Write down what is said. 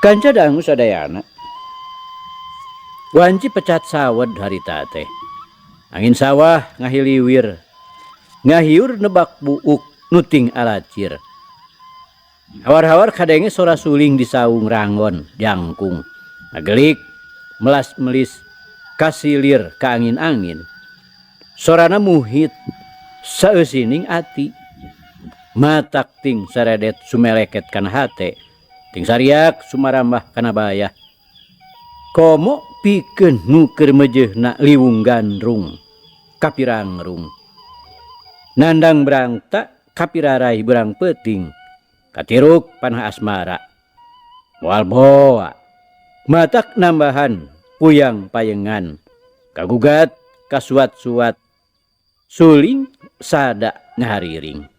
Kanca dangu sadayana. Wanci pecat sawed harita teh. Angin sawah ngahiliwir. Ngahiur nebak buuk nuting alacir. Hawar-hawar kadenge sora suling di saung rangon jangkung. Ngagelik melas-melis kasilir ka angin-angin. Sorana muhit saeusining ati. Matak ting saredet sumeleket kana hate, ting sariak sumarambah kana bayah. Komo pikeun nu keur meujeuhna liwung gandrung kapirangrung. Nandang brangta kapirarai beurang peuting katiruk panah asmara. Moal boa matak nambahan puyang payengan kagugat kasuat-suat suling sada ngahariring.